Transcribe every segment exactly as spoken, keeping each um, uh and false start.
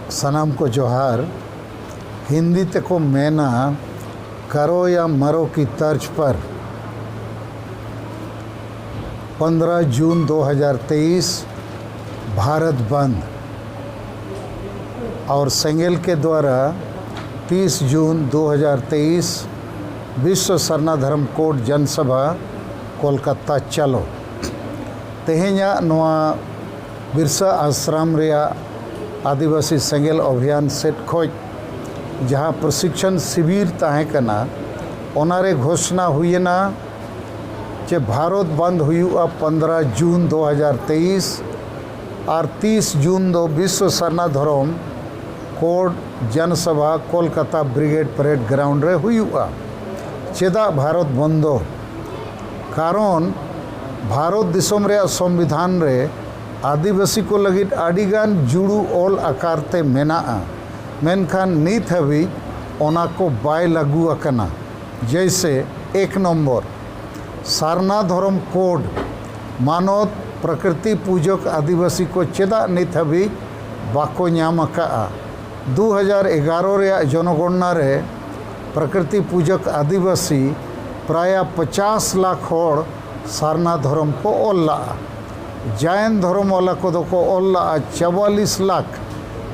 ᱥᱟᱱᱟᱢ ᱠᱚ ᱡᱚᱦᱟᱨ᱾ ᱦᱤᱱᱫᱤ ᱛᱮᱠᱚ ᱢᱮᱱᱟ, ᱠᱟᱨᱳ ᱭᱟ ᱢᱟᱨᱳ ᱠᱤ ᱛᱟᱨᱡᱽ ᱯᱟᱨ ᱯᱚᱱᱫᱽᱨᱟ ᱡᱩᱱ ᱫᱩ ᱦᱟᱡᱟᱨ ᱛᱮᱭᱤᱥ ᱵᱷᱟᱨᱚᱛ ᱵᱟᱱᱫᱽ ᱟᱨ ᱥᱮᱸᱜᱮᱞ ᱠᱮ ᱫᱣᱟᱨᱟ ᱛᱤᱥ ᱡᱩᱱ ᱫᱩ ᱦᱟᱡᱟᱨ ᱛᱮᱭᱤᱥ ᱵᱤᱥᱥᱚ ᱥᱟᱨᱱᱟ ᱫᱷᱚᱨᱚᱢ ᱠᱳᱰ ᱡᱚᱱᱥᱚᱵᱷᱟ, ᱠᱳᱞᱠᱟᱛᱟ ᱪᱟᱞᱳ᱾ ᱛᱮᱦᱮᱧᱟᱜ ᱱᱚᱣᱟ ᱵᱤᱨᱥᱟ ᱟᱥᱨᱟᱢ ᱨᱮᱭᱟᱜ ᱟᱹᱫᱤᱵᱟᱹᱥᱤ ᱥᱮᱸᱜᱮᱞ ᱚᱵᱷᱤᱭᱟᱱ ᱥᱮᱫ ᱠᱷᱚᱱ ᱡᱟᱦᱟᱸ ᱯᱨᱚᱥᱤᱠᱠᱷᱚᱱ ᱥᱤᱵᱤᱨ ᱛᱟᱦᱮᱸ ᱠᱟᱱᱟ, ᱚᱱᱟᱨᱮ ᱜᱷᱳᱥᱱᱟ ᱦᱩᱭᱮᱱᱟ ᱡᱮ ᱵᱷᱟᱨᱚᱛ ᱵᱟᱱᱫᱽ ᱦᱩᱭᱩᱜᱼᱟ ᱯᱚᱱᱫᱽᱨᱟ ᱡᱩᱱ ᱫᱩ ᱦᱟᱡᱟᱨ ᱛᱮᱭᱤᱥ ᱟᱨ ᱛᱤᱥ ᱡᱩᱱ ᱫᱚ ᱵᱤᱥᱥᱚ ᱥᱟᱨᱱᱟ ᱫᱷᱚᱨᱚᱢ code ᱡᱚᱱᱥᱚᱵᱷᱟ Kolkata brigade parade ground ᱨᱮ ᱦᱩᱭᱩᱜᱼᱟ᱾ ᱪᱮᱫᱟᱜ ᱵᱷᱟᱨᱚᱛ ᱵᱚᱱᱫᱚ? ᱠᱟᱨᱚᱱ, ᱵᱷᱟᱨᱚᱛ ᱫᱤᱥᱚᱢ ᱨᱮᱭᱟᱜ ᱥᱚᱝᱵᱤᱫᱷᱟᱱ ᱨᱮ ᱟᱹᱫᱤᱵᱟᱹᱥᱤ ᱠᱚ ᱞᱟᱹᱜᱤᱫ ᱟᱹᱰᱤᱜᱟᱱ ᱡᱩᱲᱩ ᱚᱞ ᱟᱠᱟᱨ ᱛᱮ ᱢᱮᱱᱟᱜᱼᱟ, ᱢᱮᱱᱠᱷᱟᱱ ᱱᱤᱛ ᱦᱟᱹᱵᱤᱡ ᱚᱱᱟ ᱠᱚ ᱵᱟᱭ ᱞᱟᱹᱜᱩ ᱟᱠᱟᱱᱟ᱾ ᱡᱮᱭᱥᱮ, ᱮᱠ ᱱᱚᱢᱵᱚᱨ, ᱥᱟᱨᱱᱟ ᱫᱷᱚᱨᱚᱢ ᱠᱳᱰ ᱢᱟᱱᱚᱛ ᱯᱨᱚᱠᱨᱤᱛᱤ ᱯᱩᱡᱚᱠ ᱟᱹᱫᱤᱵᱟᱹᱥᱤ ᱠᱚ ᱪᱮᱫᱟᱜ ᱱᱤᱛ ᱦᱟᱹᱵᱤᱡ ᱵᱟᱠᱚ ᱧᱟᱢ ᱟᱠᱟᱫᱼᱟ? ᱫᱩ ᱦᱟᱡᱟᱨ ᱮᱜᱟᱨᱚ ᱨᱮᱭᱟᱜ ᱡᱚᱱᱚᱜᱚᱬᱱᱟ ᱨᱮ ᱯᱨᱚᱠᱨᱤᱛᱤ ᱯᱩᱡᱚᱠ ᱟᱹᱫᱤᱵᱟᱹᱥᱤ ᱯᱨᱟᱭᱟ ᱯᱚᱪᱟᱥ ᱞᱟᱠᱷ ᱦᱚᱲ ᱥᱟᱨᱱᱟ ᱫᱷᱚᱨᱚᱢ ᱠᱚ ᱚᱞ ᱞᱟᱜᱼᱟ᱾ ᱡᱟᱭᱮᱱ ᱫᱷᱚᱨᱚᱢ ᱣᱟᱞᱟ ᱠᱚᱫᱚ ᱠᱚ ᱚᱞ ᱞᱟᱜᱼᱟ ᱪᱟᱣᱟᱞᱤᱥ ᱞᱟᱠᱷ᱾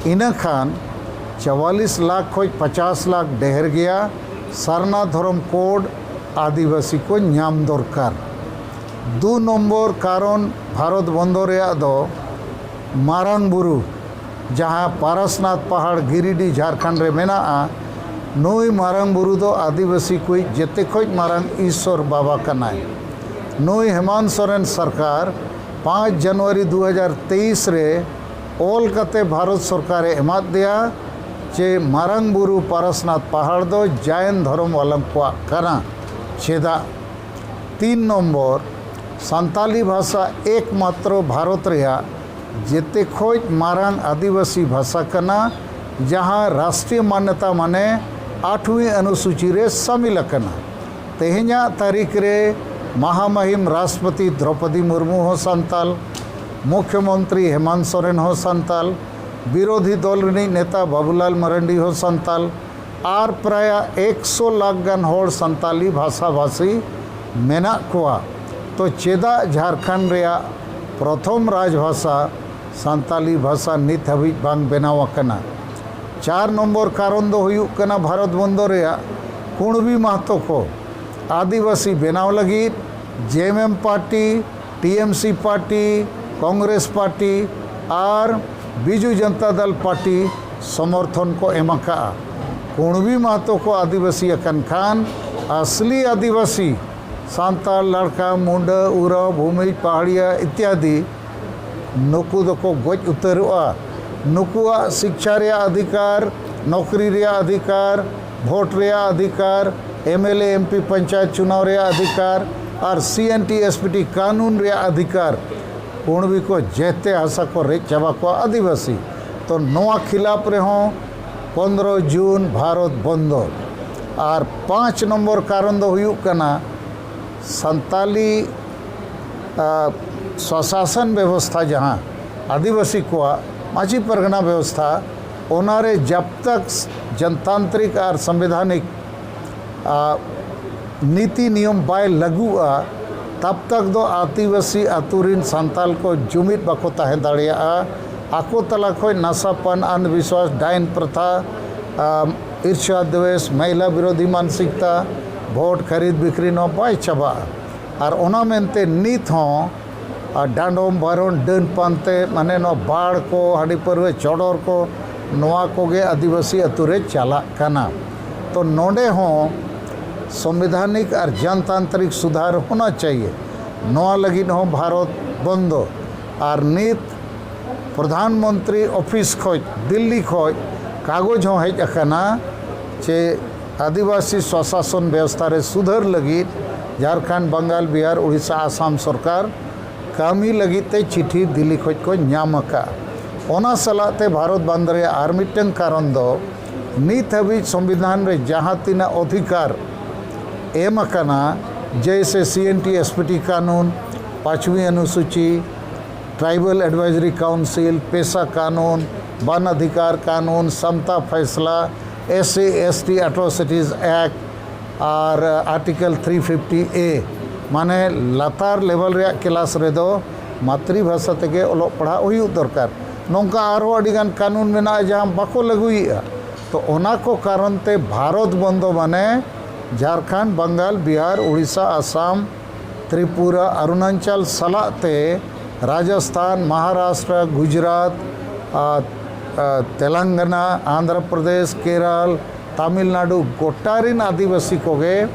ᱤᱱᱟᱹᱠᱷᱟᱱ ᱪᱟᱣᱟᱞᱤᱥ ᱞᱟᱠᱷ ᱠᱷᱚᱱ ᱯᱚᱪᱟᱥ ᱞᱟᱠᱷ ᱰᱷᱮᱨ ᱜᱮᱭᱟ᱾ ᱥᱟᱨᱱᱟ ᱫᱷᱚᱨᱚᱢ ᱠᱳᱰ ᱟᱹᱫᱤᱵᱟᱹᱥᱤ ᱠᱚ ᱧᱟᱢ ᱫᱚᱨᱠᱟᱨ᱾ ᱫᱩ ᱱᱚᱢᱵᱚᱨ ᱠᱟᱨᱚᱱ ᱵᱷᱟᱨᱚᱛ ᱵᱚᱱᱫᱚ ᱨᱮᱭᱟᱜ ᱫᱚ ᱢᱟᱨᱟᱝ ᱵᱩᱨᱩ, ᱡᱟᱦᱟᱸ ᱯᱟᱨᱟᱥᱱᱟᱛᱷ ᱯᱟᱦᱟᱲ ᱜᱤᱨᱤᱰᱤ ᱡᱷᱟᱲᱠᱷᱚᱸᱰ ᱨᱮ ᱢᱮᱱᱟᱜᱼᱟ, ᱱᱩᱭ ᱢᱟᱨᱟᱝ ᱵᱩᱨᱩ ᱫᱚ ᱟᱹᱫᱤᱵᱟᱹᱥᱤ ᱠᱚᱭᱤᱡ ᱡᱮᱛᱮ ᱠᱷᱚᱱ ᱢᱟᱨᱟᱝ ᱤᱥᱥᱚᱨ ᱵᱟᱵᱟ ᱠᱟᱱᱟᱭ᱾ ᱱᱩᱭ ᱦᱮᱢᱟᱱᱛ ᱥᱚᱨᱮᱱ ᱥᱚᱨᱠᱟᱨ ᱯᱟᱸᱪ ᱡᱟᱱᱩᱣᱟᱨᱤ ᱫᱩ ᱦᱟᱡᱟᱨ ᱛᱮᱭᱤᱥ ᱨᱮ ᱚᱞ ᱠᱟᱛᱮ ᱵᱷᱟᱨᱚᱛ ᱥᱚᱨᱠᱟᱨᱮ ᱮᱢᱟᱫ ᱫᱮᱭᱟ ᱡᱮ ᱢᱟᱨᱟᱝ ᱵᱩᱨᱩ ᱯᱟᱨᱟᱥᱱᱟᱛᱷ ᱯᱟᱦᱟᱲ ᱫᱚ ᱡᱟᱭᱮᱱ ᱫᱷᱚᱨᱚᱢ ᱣᱟᱞᱟ ᱠᱚᱣᱟᱜ ᱠᱟᱱᱟ᱾ ᱪᱮᱫᱟᱜ? ᱛᱤᱱ ᱱᱚᱢᱵᱚᱨ, ᱥᱟᱱᱛᱟᱞᱤ ᱵᱷᱟᱥᱟ ᱮᱠᱢᱟᱛᱨᱚ ᱵᱷᱟᱨᱚᱛ ᱨᱮᱭᱟᱜ ᱡᱮᱛᱮ ᱠᱷᱚᱱ ᱢᱟᱨᱟᱝ ᱟᱹᱫᱤᱵᱟᱹᱥᱤ ᱵᱷᱟᱥᱟ ᱠᱟᱱᱟ, ᱡᱟᱦᱟᱸ ᱨᱟᱥᱴᱨᱤᱭᱚ ᱢᱟᱱᱱᱚᱛᱟ ᱢᱟᱱᱮ ᱟᱴᱷᱣᱤ ᱚᱱᱩᱥᱩᱪᱤ ᱨᱮ ᱥᱟᱢᱤᱞ ᱟᱠᱟᱱᱟ᱾ ᱛᱮᱦᱮᱧᱟᱜ ᱛᱟᱹᱨᱤᱠᱷ ᱨᱮ ᱢᱟᱦᱟᱢᱟᱦᱤᱢ ᱨᱟᱥᱴᱨᱚᱯᱚᱛᱤ ᱫᱨᱚᱯᱚᱫᱤ ᱢᱩᱨᱢᱩ ᱦᱚᱸ ᱥᱟᱱᱛᱟᱞ, ᱢᱩᱠᱷᱭᱚᱢᱚᱱᱛᱨᱤ ᱦᱮᱢᱟᱱᱛ ᱥᱚᱨᱮᱱ ᱦᱚᱸ ᱥᱟᱱᱛᱟᱞ, ᱵᱤᱨᱳᱫᱷᱤ ᱫᱚᱞ ᱨᱤᱱᱤᱡ ᱱᱮᱛᱟ ᱵᱟᱵᱩᱞᱟᱞ ᱢᱟᱨᱟᱱᱰᱤ ᱦᱚᱸ ᱥᱟᱱᱛᱟᱞ, ᱟᱨ ᱯᱨᱟᱭ ᱮᱠᱥᱚ ᱞᱟᱠᱷ ᱜᱟᱱ ᱦᱚᱲ ᱥᱟᱱᱛᱟᱞᱤ ᱵᱷᱟᱥᱟ ᱵᱷᱟᱥᱤ ᱢᱮᱱᱟᱜ ᱠᱚᱣᱟ᱾ ᱛᱚ ᱪᱮᱫᱟᱜ ᱡᱷᱟᱲᱠᱷᱚᱸᱰ ᱨᱮᱭᱟᱜ ᱯᱨᱚᱛᱷᱚᱢ ᱨᱟᱡᱽ ᱵᱷᱟᱥᱟ ᱥᱟᱱᱛᱟᱞᱤ ᱵᱷᱟᱥᱟ ᱱᱤᱛ ᱦᱟᱹᱵᱤᱡ ᱵᱟᱝ ᱵᱮᱱᱟᱣ ᱟᱠᱟᱱᱟ? ᱪᱟᱨ ᱱᱚᱢᱵᱚᱨ ᱠᱟᱨᱚᱱ ᱫᱚ ᱦᱩᱭᱩᱜ ᱠᱟᱱᱟ ᱵᱷᱟᱨᱚᱛ ᱵᱚᱱᱫᱚ ᱨᱮᱭᱟᱜ ᱠᱩᱬᱵᱤ ᱢᱟᱦᱛᱚ ᱠᱚ ᱟᱹᱫᱤᱵᱟᱹᱥᱤ ᱵᱮᱱᱟᱣ ᱞᱟᱹᱜᱤᱫ ᱡᱮ ᱮᱢ ᱮᱢ ᱯᱟᱨᱴᱤ, ᱴᱤ ᱮᱢ ᱥᱤ ᱯᱟᱨᱴᱤ, ᱠᱚᱝᱜᱨᱮᱥ ᱯᱟᱨᱴᱤ ᱟᱨ ᱵᱤᱡᱩ ᱡᱚᱱᱛᱟ ᱫᱚᱞ ᱯᱟᱨᱴᱤ ᱥᱚᱢᱚᱨᱛᱷᱚᱱ ᱠᱚ ᱮᱢ ᱟᱠᱟᱫᱼᱟ᱾ ᱠᱩᱬᱵᱤ ᱢᱟᱦᱛᱚ ᱠᱚ ᱟᱹᱫᱤᱵᱟᱹᱥᱤ ᱟᱠᱟᱱ ᱠᱷᱟᱱ ᱟᱥᱞᱤ ᱟᱹᱫᱤᱵᱟᱹᱥᱤ ᱥᱟᱱᱛᱟᱲ, ᱞᱟᱲᱠᱟ, ᱢᱩᱱᱰᱟᱹ, ᱩᱨᱟᱣ, ᱵᱷᱩᱢᱤᱡᱽ, ᱯᱟᱦᱟᱲᱤᱭᱟ ᱤᱛᱭᱟᱫᱤ ᱱᱩᱠᱩ ᱫᱚᱠᱚ ᱜᱚᱡ ᱩᱛᱟᱹᱨᱚᱜᱼᱟ᱾ ᱱᱩᱠᱩᱣᱟᱜ ᱥᱤᱠᱪᱷᱟ ᱨᱮᱭᱟᱜ ᱚᱫᱷᱤᱠᱟᱨ, ᱱᱚᱠᱨᱤ ᱨᱮᱭᱟᱜ ᱚᱫᱷᱤᱠᱟᱨ, ᱵᱷᱳᱴ ᱨᱮᱭᱟᱜ ᱚᱫᱷᱤᱠᱟᱨ, M L A, M P, panchayat ᱪᱩᱱᱟᱣ ᱨᱮᱭᱟᱜ ᱚᱫᱷᱤᱠᱟᱨ ᱟᱨ ᱥᱤ N T S P T ᱠᱟᱹᱱᱩᱱ ᱨᱮᱭᱟᱜ ᱚᱫᱷᱤᱠᱟᱨ, ᱠᱩᱬᱵᱤ ᱠᱚ ᱡᱮᱛᱮ ᱦᱟᱥᱟ ᱠᱚ ᱨᱮᱡ ᱪᱟᱵᱟ ᱠᱚᱣᱟ ᱟᱹᱫᱤᱵᱟᱹᱥᱤ᱾ ᱛᱚ ᱱᱚᱣᱟ ᱠᱷᱤᱞᱟᱯ ᱨᱮᱦᱚᱸ ᱯᱚᱱᱫᱽᱨᱚ ᱡᱩᱱ ᱵᱷᱟᱨᱚᱛ ᱵᱚᱱᱫᱚ᱾ ᱟᱨ ᱯᱟᱸᱪ ᱱᱚᱢᱵᱚᱨ ᱠᱟᱨᱚᱱ ᱫᱚ ᱦᱩᱭᱩᱜ ᱠᱟᱱᱟ ᱥᱟᱱᱛᱟᱞᱤ ᱟᱨ ᱥᱚᱥᱟᱥᱚᱱ ᱵᱮᱵᱚᱥᱛᱷᱟ, ᱡᱟᱦᱟᱸ ᱟᱹᱫᱤᱵᱟᱹᱥᱤ ᱠᱚᱣᱟᱜ ᱢᱟᱹᱡᱷᱤ ᱯᱟᱨᱜᱟᱱᱟ ᱵᱮᱵᱚᱥᱛᱷᱟ, ᱚᱱᱟᱨᱮ ᱡᱟᱵ ᱛᱟᱠ ᱡᱚᱱᱛᱟᱱᱛᱨᱤᱠ ᱟᱨ ᱥᱚᱝᱵᱤᱫᱷᱟᱱᱤᱠ ᱟᱨ ᱱᱤᱛᱤ ᱱᱤᱭᱚᱢ ᱵᱟᱭ ᱞᱟᱹᱜᱩᱜᱼᱟ, ᱛᱟᱵ ᱛᱟᱠ ᱫᱚ ᱟᱹᱫᱤᱵᱟᱹᱥᱤ ᱟᱹᱛᱩ ᱨᱤᱱ ᱥᱟᱱᱛᱟᱞ ᱠᱚ ᱡᱩᱢᱤᱫ ᱵᱟᱠᱚ ᱛᱟᱦᱮᱸ ᱫᱟᱲᱮᱭᱟᱜᱼᱟ᱾ ᱟᱠᱚ ᱛᱟᱞᱟ ᱠᱷᱚᱱ ᱱᱟᱥᱟᱯᱟᱱ, ᱟᱱᱫᱷᱵᱤᱥᱣᱟᱥ, ᱰᱟᱭᱤᱱ ᱯᱨᱚᱛᱷᱟ, ᱟᱢ, ᱤᱨᱥᱟ ᱫᱣᱮᱥ, ᱢᱚᱦᱤᱞᱟ ᱵᱤᱨᱳᱫᱷᱤ ᱢᱟᱱᱥᱤᱠᱛᱟ, ᱵᱷᱳᱴ ᱠᱷᱟᱹᱨᱤᱫ ᱵᱤᱠᱨᱤ ᱱᱚᱣᱟ ᱵᱟᱭ ᱪᱟᱵᱟᱜᱼᱟ᱾ ᱟᱨ ᱚᱱᱟ ᱢᱮᱱᱛᱮ ᱱᱤᱛ ᱦᱚᱸ ᱟᱨ ᱰᱟᱸᱰᱚᱢ ᱵᱟᱨᱚᱱ, ᱰᱟᱹᱱ ᱯᱟᱱᱛᱮ, ᱢᱟᱱᱮ ᱱᱚᱣᱟ ᱵᱟᱲ ᱠᱚ, ᱦᱟᱺᱰᱤ ᱯᱟᱹᱨᱣᱟᱹ ᱪᱚᱰᱚᱨ ᱠᱚ, ᱱᱚᱣᱟ ᱠᱚᱜᱮ ᱟᱹᱫᱤᱵᱟᱹᱥᱤ ᱟᱹᱛᱩ ᱨᱮ ᱪᱟᱞᱟᱜ ᱠᱟᱱᱟ᱾ ᱛᱚ ᱱᱚᱰᱮ ᱦᱚᱸ ᱥᱚᱝᱵᱤᱫᱷᱟᱱᱤᱠ ᱟᱨ ᱡᱚᱱᱛᱟᱱᱛᱨᱤᱠ ᱥᱩᱫᱷᱟᱨ ᱦᱳᱱᱟ ᱪᱟᱦᱤᱭᱮ, ᱱᱚᱣᱟ ᱞᱟᱹᱜᱤᱫ ᱦᱚᱸ ᱵᱷᱟᱨᱚᱛ ᱵᱚᱱᱫᱚ᱾ ᱟᱨ ᱱᱤᱛ ᱯᱨᱚᱫᱷᱟᱱ ᱢᱚᱱᱛᱨᱤ ᱚᱯᱷᱤᱥ ᱠᱷᱚᱡ, ᱫᱤᱞᱞᱤ ᱠᱷᱚᱡ ᱠᱟᱜᱚᱡᱽ ᱦᱚᱸ ᱦᱮᱡ ᱟᱠᱟᱱᱟ ᱡᱮ ᱟᱹᱫᱤᱵᱟᱹᱥᱤ ᱥᱚᱥᱟᱥᱚᱱ ᱵᱮᱵᱚᱥᱛᱷᱟ ᱨᱮ ᱥᱩᱫᱷᱟᱹᱨ ᱞᱟᱹᱜᱤᱫ ᱡᱷᱟᱲᱠᱷᱚᱸᱰ, ᱵᱟᱝᱜᱟᱞ, ᱵᱤᱦᱟᱨ, ᱩᱲᱤᱥᱥᱟ, ᱟᱥᱟᱢ ᱥᱚᱨᱠᱟᱨ ᱠᱟᱹᱢᱤ ᱞᱟᱹᱜᱤᱫ ᱛᱮ ᱪᱤᱴᱷᱤ ᱫᱤᱞᱞᱤ ᱠᱷᱚᱡ ᱠᱚ ᱧᱟᱢ ᱟᱠᱟᱫᱼᱟ᱾ ᱚᱱᱟ ᱥᱟᱞᱟᱜ ᱛᱮ ᱵᱷᱟᱨᱚᱛ ᱵᱚᱱᱫ ᱨᱮᱭᱟᱜ ᱟᱨ ᱢᱤᱫᱴᱟᱝ ᱠᱟᱨᱚᱱ ᱫᱚ ᱱᱤᱛ ᱦᱟᱹᱵᱤᱡ ᱥᱚᱝᱵᱤᱫᱷᱟᱱ ᱨᱮ ᱡᱟᱦᱟᱸ ᱛᱤᱱᱟᱹᱜ ᱚᱫᱷᱤᱠᱟᱨ ᱮᱢ ᱟᱠᱟᱱᱟ, ᱡᱮᱭᱥᱮ ᱥᱤ N T S P T ᱠᱟᱹᱱᱩᱱ, ᱯᱟᱸᱪᱣᱤ ᱚᱱᱩᱥᱩᱪᱤ, ᱴᱨᱟᱭᱵᱟᱞ ᱮᱰᱵᱟᱭᱡᱟᱨᱤ ᱠᱟᱣᱩᱱᱥᱤᱞ, ᱯᱮᱥᱟ ᱠᱟᱹᱱᱩᱱ, ᱵᱟᱱ ᱚᱫᱷᱤᱠᱟᱨ ᱠᱟᱹᱱᱩᱱ, ᱥᱟᱢᱛᱟ ᱯᱷᱟᱭᱥᱞᱟ, S C S T atrocities act ᱟᱨ ᱟᱨᱴᱤᱠᱮᱞ ᱛᱷᱨᱤ ᱯᱷᱤᱯᱴᱤ ᱮ, ᱢᱟᱱᱮ ᱞᱟᱛᱟᱨ ᱞᱮᱵᱮᱞ ᱨᱮᱭᱟᱜ ᱠᱞᱟᱥ ᱨᱮᱫᱚ ᱢᱟᱛᱨᱤ ᱵᱷᱟᱥᱟ ᱛᱮᱜᱮ ᱚᱞᱚᱜ ᱯᱟᱲᱦᱟᱜ ᱦᱩᱭᱩᱜ ᱫᱚᱨᱠᱟᱨ᱾ ᱱᱚᱝᱠᱟ ᱟᱨᱦᱚᱸ ᱟᱹᱰᱤᱜᱟᱱ ᱠᱟᱹᱱᱩᱱ ᱢᱮᱱᱟᱜᱼᱟ ᱡᱟᱦᱟᱸ ᱵᱟᱠᱚ ᱞᱟᱹᱜᱩᱭᱮᱫᱼᱟ᱾ ᱛᱚ ᱚᱱᱟ ᱠᱚ ᱠᱟᱨᱚᱱ ᱛᱮ ᱵᱷᱟᱨᱚᱛ ᱵᱚᱱᱫᱚ ᱢᱟᱱᱮ ᱡᱷᱟᱲᱠᱷᱚᱸᱰ, ᱵᱟᱝᱜᱟᱞ, ᱵᱤᱦᱟᱨ, ᱩᱲᱤᱥᱥᱟ, ᱟᱥᱟᱢ, ᱛᱨᱤᱯᱩᱨᱟ, ᱚᱨᱩᱱᱟᱪᱚᱞ ᱥᱟᱞᱟᱜ ᱛᱮ ᱨᱟᱡᱚᱥᱛᱷᱟᱱ, ᱢᱚᱦᱟᱨᱟᱥᱴᱨᱚ, ᱜᱩᱡᱽᱨᱟᱴ, ᱟᱨ, ᱟᱨ, ᱛᱮᱞᱟᱝᱜᱟᱱᱟ, ᱟᱱᱫᱷᱨᱚ ᱯᱨᱚᱫᱮᱥ, ᱠᱮᱨᱟᱞ, ᱛᱟᱢᱤᱞᱱᱟᱰᱩ ᱜᱚᱴᱟ ᱨᱮᱱ ᱟᱹᱫᱤᱵᱟᱹᱥᱤ ᱠᱚᱜᱮ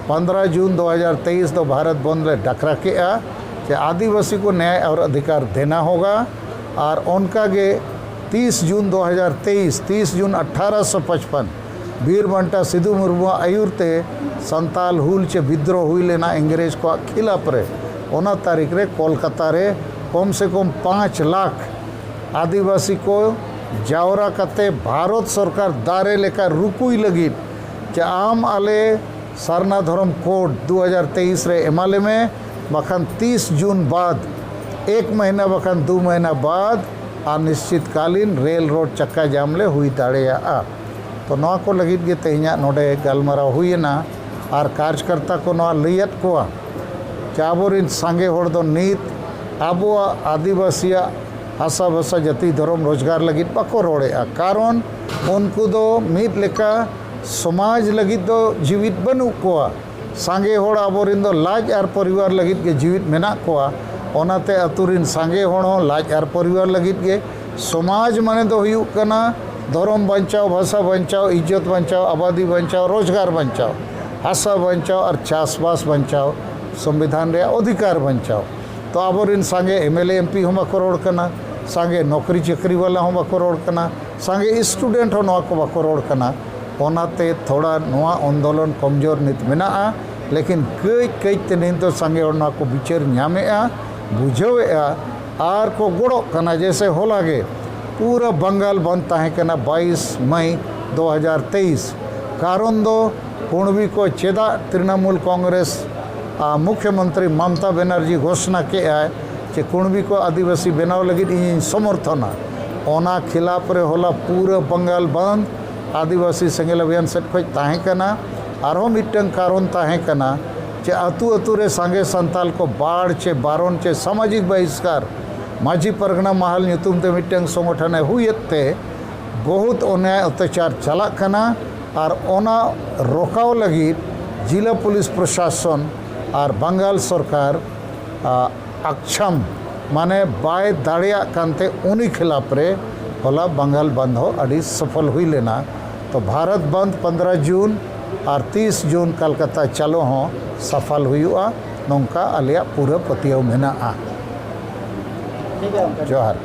ᱯᱚᱱᱫᱽᱨᱚ ᱡᱩᱱ ᱫᱩ ᱦᱟᱡᱟᱨ ᱛᱮᱭᱤᱥ ᱫᱚ ᱵᱷᱟᱨᱚᱛ ᱵᱚᱱᱫᱽ ᱞᱮ ᱰᱟᱠᱨᱟ ᱠᱮᱜᱼᱟ ᱡᱮ ᱟᱹᱫᱤᱵᱟᱹᱥᱤ ᱠᱚ ᱱᱭᱟᱭ ᱟᱨ ᱚᱫᱷᱤᱠᱟᱨ ᱫᱮᱱᱟ ᱦᱳᱜᱟ᱾ ᱟᱨ ᱚᱱᱠᱟᱜᱮ ᱛᱤᱥ ᱡᱩᱱ ᱫᱩ ᱦᱟᱡᱟᱨ ᱛᱮᱭᱤᱥ, ᱛᱤᱥ ᱡᱩᱱ ᱟᱴᱷᱟᱨᱚᱥᱚ ᱯᱟᱸᱪᱯᱟᱱ, ᱵᱤᱨ ᱵᱟᱱᱴᱟ ᱥᱤᱫᱩ ᱢᱩᱨᱢᱩᱣᱟᱜ ᱟᱹᱭᱩᱨ ᱛᱮ ᱥᱟᱱᱛᱟᱞ ᱦᱩᱞ ᱪᱮ ᱵᱤᱫᱽᱨᱳᱦ ᱦᱩᱭ ᱞᱮᱱᱟ ᱤᱝᱨᱮᱡᱽ ᱠᱚᱣᱟᱜ ᱠᱷᱤᱞᱟᱯ ᱨᱮ, ᱚᱱᱟ ᱛᱟᱹᱨᱤᱠᱷ ᱨᱮ ᱠᱳᱞᱠᱟᱛᱟ ᱨᱮ ᱠᱚᱢ ᱥᱮ ᱠᱚᱢ ᱯᱟᱸᱪ ᱞᱟᱠᱷ ᱟᱹᱫᱤᱵᱟᱹᱥᱤ ᱠᱚ ᱡᱟᱣᱨᱟ ᱠᱟᱛᱮ ᱵᱷᱟᱨᱚᱛ ᱥᱚᱨᱠᱟᱨ ᱫᱟᱨᱮ ᱞᱮᱠᱟ ᱨᱩᱠᱩᱭ ᱞᱟᱹᱜᱤᱫ ᱡᱮ ᱟᱢ ᱟᱞᱮ ᱥᱟᱨᱱᱟ ᱫᱷᱚᱨᱚᱢ ᱠᱳᱰ ᱫᱩ ᱦᱟᱡᱟᱨ ᱛᱮᱭᱤᱥ ᱨᱮ ᱮᱢᱟ ᱞᱮᱢᱮ, ᱵᱟᱠᱷᱟᱱ ᱛᱤᱥ ᱡᱩᱱ ᱵᱟᱫ ᱮᱠ ᱢᱟᱹᱦᱱᱟᱹ ᱵᱟᱠᱷᱟᱱ ᱫᱩ ᱢᱟᱹᱦᱱᱟᱹ ᱵᱟᱫ ᱟᱨ ᱱᱤᱥᱪᱤᱛ ᱠᱟᱞᱤᱱ ᱨᱮᱞ ᱨᱳᱰ ᱪᱟᱠᱟ ᱡᱟᱢ ᱞᱮ ᱦᱩᱭ ᱫᱟᱲᱮᱭᱟᱜᱼᱟ᱾ ᱛᱚ ᱱᱚᱣᱟ ᱠᱚ ᱞᱟᱹᱜᱤᱫ ᱜᱮ ᱛᱮᱦᱮᱧᱟᱜ ᱱᱚᱰᱮ ᱜᱟᱞᱢᱟᱨᱟᱣ ᱦᱩᱭᱮᱱᱟ᱾ ᱟᱨ ᱠᱟᱨᱡᱽᱠᱟᱨᱛᱟ ᱠᱚ ᱱᱚᱣᱟ ᱞᱟᱹᱭᱟᱫ ᱠᱚᱣᱟ ᱡᱮ ᱟᱵᱚᱨᱮᱱ ᱥᱟᱸᱜᱮ ᱦᱚᱲ ᱫᱚ ᱱᱤᱛ ᱟᱵᱚᱣᱟᱜ ᱟᱹᱫᱤᱵᱟᱹᱥᱤᱭᱟᱜ ᱦᱟᱥᱟ ᱵᱷᱟᱥᱟ ᱡᱟᱹᱛᱤ ᱫᱷᱚᱨᱚᱢ ᱨᱳᱡᱽᱜᱟᱨ ᱞᱟᱹᱜᱤᱫ ᱵᱟᱠᱚ ᱨᱚᱲᱮᱫᱼᱟ, ᱠᱟᱨᱚᱱ ᱩᱱᱠᱩ ᱫᱚ ᱢᱤᱫ ᱞᱮᱠᱟ ᱥᱚᱢᱟᱡᱽ ᱞᱟᱹᱜᱤᱫ ᱫᱚ ᱡᱤᱣᱤᱫ ᱵᱟᱹᱱᱩᱜ ᱠᱚᱣᱟ᱾ ᱥᱟᱸᱜᱮ ᱦᱚᱲ ᱟᱵᱚᱨᱮᱱ ᱫᱚ ᱞᱟᱡ ᱟᱨ ᱯᱚᱨᱤᱵᱟᱨ ᱞᱟᱹᱜᱤᱫ ᱜᱮ ᱡᱤᱣᱤᱫ ᱢᱮᱱᱟᱜ ᱠᱚᱣᱟ᱾ ᱚᱱᱟᱛᱮ ᱟᱛᱳ ᱨᱮᱱ ᱥᱟᱸᱜᱮ ᱦᱚᱲ ᱦᱚᱸ ᱞᱟᱡ ᱟᱨ ᱯᱚᱨᱤᱵᱟᱨ ᱞᱟᱹᱜᱤᱫ ᱜᱮ᱾ ᱥᱚᱢᱟᱡᱽ ᱢᱟᱱᱮ ᱫᱚ ᱦᱩᱭᱩᱜ ᱠᱟᱱᱟ ᱫᱷᱚᱨᱚᱢ ᱵᱟᱧᱪᱟᱣ, ᱵᱷᱟᱥᱟ ᱵᱟᱧᱪᱟᱣ, ᱤᱡᱽᱡᱚᱛ ᱵᱟᱧᱪᱟᱣ, ᱟᱵᱟᱫᱤ ᱵᱟᱧᱪᱟᱣ, ᱨᱳᱡᱽᱜᱟᱨ ᱵᱟᱧᱪᱟᱣ, ᱦᱟᱥᱟ ᱵᱟᱧᱪᱟᱣ ᱟᱨ ᱪᱟᱥᱵᱟᱥ ᱵᱟᱧᱪᱟᱣ, ᱥᱚᱝᱵᱤᱫᱷᱟᱱ ᱨᱮᱭᱟᱜ ᱚᱫᱷᱤᱠᱟᱨ ᱵᱟᱧᱪᱟᱣ᱾ ᱛᱚ ᱟᱵᱚᱨᱮᱱ ᱥᱟᱸᱜᱮ ᱮᱢ ᱮᱞ ᱮ ᱮᱢ ᱯᱤ ᱦᱚᱸ ᱵᱟᱠᱚ ᱨᱚᱲ ᱠᱟᱱᱟ, ᱥᱟᱸᱜᱮ ᱱᱚᱠᱨᱤ ᱪᱟᱹᱠᱨᱤ ᱵᱟᱞᱟ ᱦᱚᱸ ᱵᱟᱠᱚ ᱨᱚᱲ ᱠᱟᱱᱟ, ᱥᱟᱸᱜᱮ ᱥᱴᱩᱰᱮᱱᱴ ᱦᱚᱸ ᱱᱚᱣᱟ ᱠᱚ ᱵᱟᱠᱚ ᱨᱚᱲ ᱠᱟᱱᱟ᱾ ᱚᱱᱟᱛᱮ ᱛᱷᱚᱲᱟ ᱱᱚᱣᱟ ᱟᱱᱫᱳᱞᱚᱱ ᱠᱚᱢᱡᱳᱨ ᱱᱤᱛ ᱢᱮᱱᱟᱜᱼᱟ, ᱞᱮᱠᱤᱱ ᱠᱟᱹᱡ ᱠᱟᱹᱡ ᱛᱮ ᱱᱤᱛ ᱫᱚ ᱥᱟᱸᱜᱮ ᱦᱚᱲ ᱱᱚᱣᱟ ᱠᱚ ᱵᱤᱪᱟᱹᱨ ᱧᱟᱢᱮᱜᱼᱟ, ᱵᱩᱡᱷᱟᱹᱣᱮᱜᱼᱟ ᱟᱨ ᱠᱚ ᱜᱚᱲᱚᱜ ᱠᱟᱱᱟ᱾ ᱡᱮᱭᱥᱮ ᱦᱚᱞᱟ ᱜᱮ ᱯᱩᱨᱟᱹ ᱵᱟᱝᱜᱟᱞ ᱵᱚᱱᱫ ᱛᱟᱦᱮᱸ ᱠᱟᱱᱟ ᱵᱟᱭᱤᱥ ᱢᱟᱭ ᱫᱩ ᱦᱟᱡᱟᱨ ᱛᱮᱭᱤᱥ᱾ ᱠᱟᱨᱚᱱ ᱫᱚ ᱠᱩᱬᱵᱤ ᱠᱚ ᱪᱮᱫᱟᱜ ᱛᱨᱤᱱᱟᱢᱩᱞ ᱠᱚᱝᱜᱨᱮᱥ, ᱟ, ᱢᱩᱠᱷᱭᱚᱢᱚᱱᱛᱨᱤ ᱢᱚᱢᱛᱟ ᱵᱮᱱᱟᱨᱡᱤ ᱜᱷᱳᱥᱱᱟ ᱠᱮᱜᱼᱟᱭ ᱡᱮ ᱠᱩᱬᱵᱤ ᱠᱚ ᱟᱹᱫᱤᱵᱟᱹᱥᱤ ᱵᱮᱱᱟᱣ ᱞᱟᱹᱜᱤᱫ ᱤᱧᱤᱧ ᱥᱚᱢᱚᱨᱛᱷᱚᱱᱟ᱾ ᱚᱱᱟ ᱠᱷᱤᱞᱟᱯ ᱨᱮ ᱦᱚᱞᱟ ᱯᱩᱨᱟᱹ ᱵᱟᱝᱜᱟᱞ ᱵᱟᱸᱫᱷ ᱟᱹᱫᱤᱵᱟᱹᱥᱤ ᱥᱮᱸᱜᱮᱞ ᱚᱵᱷᱤᱭᱟᱱ ᱥᱮᱫ ᱠᱷᱚᱱ ᱛᱟᱦᱮᱸ ᱠᱟᱱᱟ᱾ ᱟᱨᱦᱚᱸ ᱢᱤᱫᱴᱟᱝ ᱠᱟᱨᱚᱱ ᱛᱟᱦᱮᱸ ᱠᱟᱱᱟ ᱡᱮ ᱟᱹᱛᱩ ᱟᱹᱛᱩ ᱨᱮ ᱥᱟᱸᱜᱮ ᱥᱟᱱᱛᱟᱞ ᱠᱚ ᱵᱟᱲ ᱪᱮ ᱵᱟᱨᱚᱱ ᱪᱮ ᱥᱟᱢᱟᱡᱤᱠ ᱵᱟᱦᱤᱥᱠᱟᱨ ᱢᱟᱹᱡᱷᱤ ᱯᱟᱨᱜᱟᱱᱟ ᱢᱟᱦᱟᱞ ᱧᱩᱛᱩᱢ ᱛᱮ ᱢᱤᱫᱴᱟᱝ ᱥᱚᱝᱜᱚᱴᱷᱚᱱ ᱮ ᱦᱩᱭᱮᱫ ᱛᱮ ᱵᱚᱦᱩᱛ ᱚᱱᱭᱟᱭ ᱚᱛᱛᱟᱪᱟᱨ ᱪᱟᱞᱟᱜ ᱠᱟᱱᱟ᱾ ᱟᱨ ᱚᱱᱟ ᱨᱚᱠᱟᱣ ᱞᱟᱹᱜᱤᱫ ᱡᱤᱞᱟ ᱯᱩᱞᱤᱥ ᱯᱨᱚᱥᱟᱥᱚᱱ ᱟᱨ ᱵᱟᱝᱜᱟᱞ ᱥᱚᱨᱠᱟᱨ ᱟᱠᱪᱷᱟᱢ ᱢᱟᱱᱮ ᱵᱟᱭ ᱫᱟᱲᱮᱭᱟᱜ ᱠᱟᱱᱛᱮ ᱩᱱᱤ ᱠᱷᱤᱞᱟᱯ ᱨᱮ ᱦᱚᱞᱟ ᱵᱟᱝᱜᱟᱞ ᱵᱟᱸᱫᱷ ᱦᱚᱸ ᱟᱹᱰᱤ ᱥᱚᱯᱷᱚᱞ ᱦᱩᱭ ᱞᱮᱱᱟ᱾ ᱛᱚ ᱵᱷᱟᱨᱚᱛ ᱵᱟᱸᱫᱷ ᱯᱚᱱᱫᱽᱨᱚ ᱡᱩᱱ ᱟᱨ ᱛᱤᱥ ᱡᱩᱱ ᱠᱟᱞᱠᱟᱛᱟ ᱪᱟᱞᱚ ᱦᱚᱸ ᱥᱟᱯᱷᱟᱞ ᱦᱩᱭᱩᱜᱼᱟ, ᱱᱚᱝᱠᱟ ᱟᱞᱮᱭᱟᱜ ᱯᱩᱨᱟᱹ ᱯᱟᱹᱛᱭᱟᱹᱣ ᱢᱮᱱᱟᱜᱼᱟ᱾ ᱡᱚᱦᱟᱨ᱾